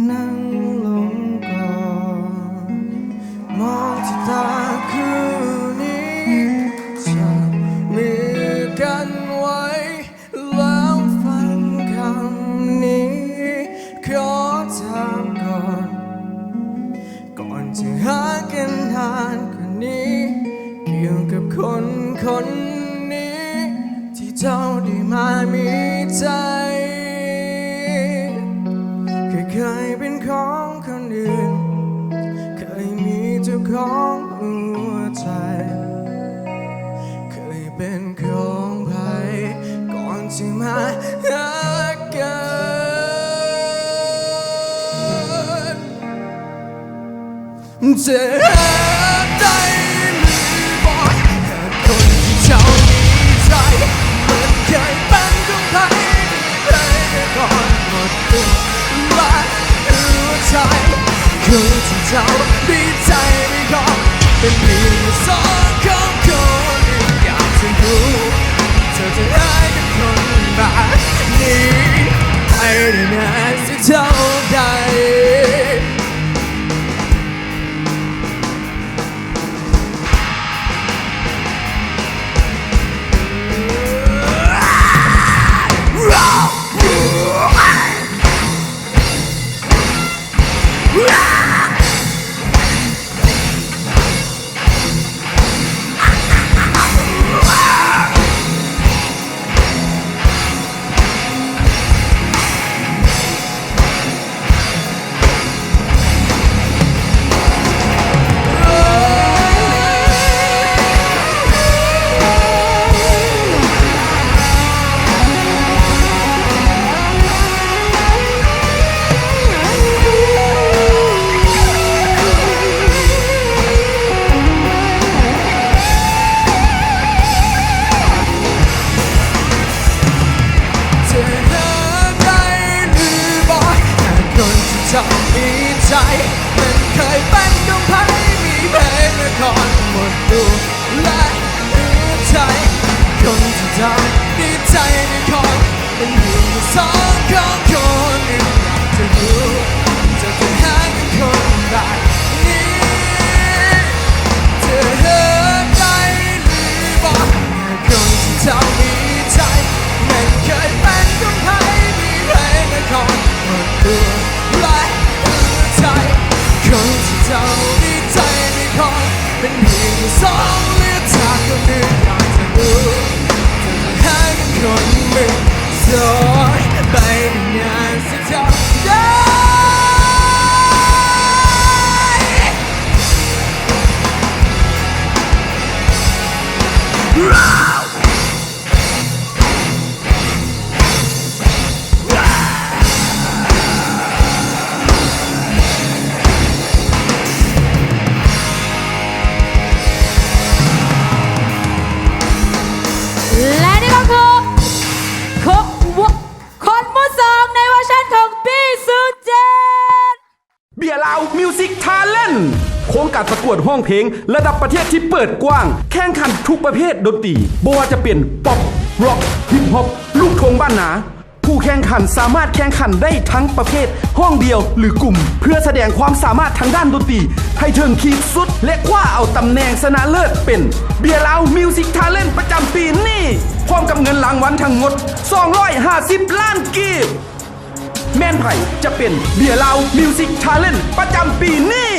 ນັ່ງລົງກ່ອນ ມອງທີ່ຕາຄູ່ນີ້ ຈັບມືກັນໄວ້ ແລ້ວຟັງຄຳນີ້ ຂໍຖາມກ່ອນ ກ່ອນຈະຫາກັນນານກວ່ານີ້ ກ່ຽວກັບຄົນຄົນນີ້ ທີ່ເຈົ້າໄດ້ມາມີໃຈ ເຄີຍເປັນຂອງຄົນອື່ນ ເຄີຍມີເຈົ້າຂອງຫົວໃຈ ເຄີຍເປັນຂອງໃຜ ກ່ອນຈະມາຮັກກັນ ຈະຮັກໄດ້ຫຼືບໍ່ ຫາກຄົນທີ່ເຈົ້າມີໃຈ ມັນເຄີຍເປັນຂອງໃຜ ມີໃຜກ່ອນໝົດຕົວ ແລະ ຫົວໃຈ ຄົນທີ່ເຈົ້າມີໃຈມີຂອງ ເປັນພຽງສອງຂອງຄົນໜຶ່ງ ຢາກຈະຮູ້ ເຈົ້າຈະຮັກກັບຄົນແບບນີ້ ໄດ້ນານຊິເທົ່າໃດ? ຈະຮັກໄດ້ຫຼືບໍ່ ຫາກຄົນທີ່ເຈົ້າມີໃຈ ມັນເຄີຍເປັນຂອງໃຜ ມີໃຜມາກ່ອນໝົດຕົວ ແລະ ຫົວໃຈ ຄົນທີ່ເຈົ້າມີໃຈມີຂອງ ມັນມີສອງຂອງຄົນໜຶ່ງ ຢາກຈະຮູ້ ເຈົ້າຈະຫາເປັນຄົນແບບນີ້ ຈະຮັກໄດ້ຫຼືບໍ່ ຄົນທີ່ເຈົ້າມີໃຈ ແມ່ນເຄີຍເປັນຂອງໃຜ ມີໃຜມາກ່ອນໝົດຕົວ ແລະ ຫົວໃຈ ຄົນທີ່ເຈົ້າມີໃຈມີຂອງ ເປັນພຽງສອງເລືອກຈາກຄົນອື່ນ ຢາກຈະຮູ້ ຈະຫາເປັນຄົນມືສອງ ໄປນານຊິເທົ່າໃດ? ແລະນີ້ກໍຄື ຄົນໝູ່ສອງ ໃນເວີຊັນຂອງປີ້ສຸເຈນ. ເບຍລາວມິວສິກທາເລັນ ໂຄງການປະກວດຮ້ອງເພງລະດັບປະເທດທີ່ເປີດກວ້າງ, ແຂ່ງຂັນທຸກປະເພດດົນຕີ, ບໍ່ວ່າຈະເປັນປັອບ, ລັອກ, ຮິບຮອບ, ລູກທົ່ງບ້ານນາ. ຜູ້ແຂ່ງຂັນສາມາດແຂ່ງຂັນໄດ້ທັງປະເພດຮ້ອງດຽວ ຫຼື ກຸ່ມ ເພື່ອສະແດງຄວາມສາມາດທາງດ້ານດົນຕີໃຫ້ເຖິງຂີດສຸດ ແລະ ຄວ້າເອົາຕຳແໜ່ງຊະນະເລີດເປັນເບຍລາວມິວສິກທາເລັນປະຈຳປີນີ້, ພ້ອມກັບເງິນລາງວັນທັງໝົດສອງຮ້ອຍຫ້າສິບລ້ານກີບ. ແມ່ນໃຜຈະເປັນເບຍລາວມິວສິກທາເລັນປະຈຳປີນີ້?